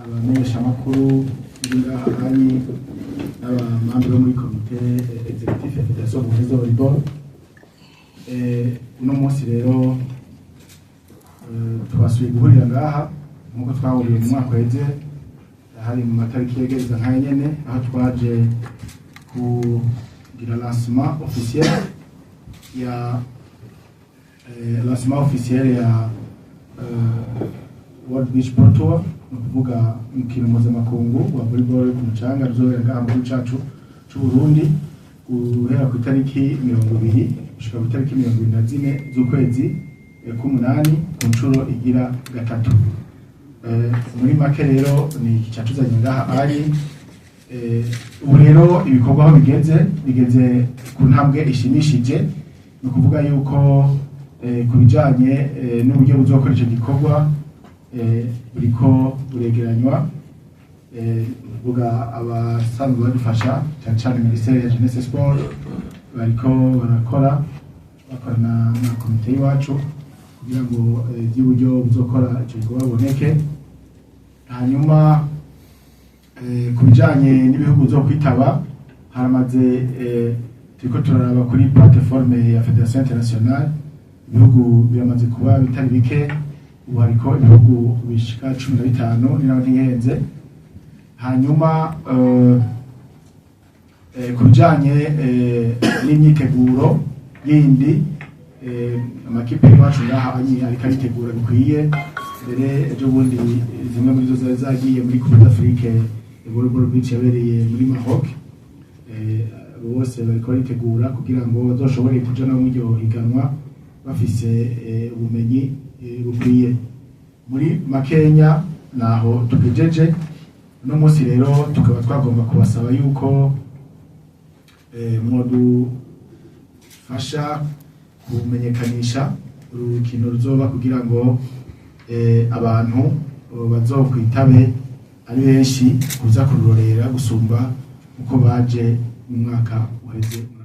Abamenyeshamakuru bari ngaha hanyi n'aba membres bo muri comité exécutif ya Fédération Burundaise de Volleyball. Uno munsi rero twasubiye guhurira ngaha nk'uko twahuriye mu mwaka uheze, hari mu matariki yegereza nk'aya nyene, aho twaje kugira lancement officiel ya World Beach Pro Tour, ni ukuvuga umukino mpuzamakungu wa volleyball ku mucanga ruzobera ngaha mu gihugu cacu c'u Burundi guhera ku itariki 20 gushika ku itariki 24 z'ukwezi k'umunani ku nshuro igira gatatu. Muri make rero ni iki catuzanye ngaha ari ubu rero ibikorwa aho bigeze ku ntambwe ishimishije. Ni ukuvuga yuko ku bijanye n'uburyo buzokora ico gikorwa buriko buregeranywa, kuvuga abasanzwe badufasha, cyane cyane ministère ya jeunesse sport, bariko barakora bakorana na komite y'iwacu kugira ngo iby'uburyo buzokora ico gikorwa buboneke. Hanyuma ku bijanye n'ibihugu bizokwitaba, haramaze turiko turaraba kuri plateforme ya Fédération Internationale, ibihugu biramaze kuba bitari bike. Ubu hariko ibihugu bishika 15 ni naho ntihenze. Hanyuma ku bijanye n'imyiteguro yindi, amakipe y'iwacu ngaha anyi ariko aritegura bikwiye. Mbere ejo bundi zimwe muri zo zari zagiye muri Coupe d'Afrique Volleyball Beach yabereye muri Maroc. Abo bose bariko baritegura kugira ngo bazoshobore kuja no muri iryo higanwa bafise ubumenyi bukwiye. Muri makenya naho tugejeje uno munsi rero, tukaba twagomba kubasaba yuko mwodufasha kumenyekanisha urukino ruzoba kugira ngo abantu bazokwitabe ari benshi kuza kururorera gusumba uko baje mu mwaka uheze. Murakoze.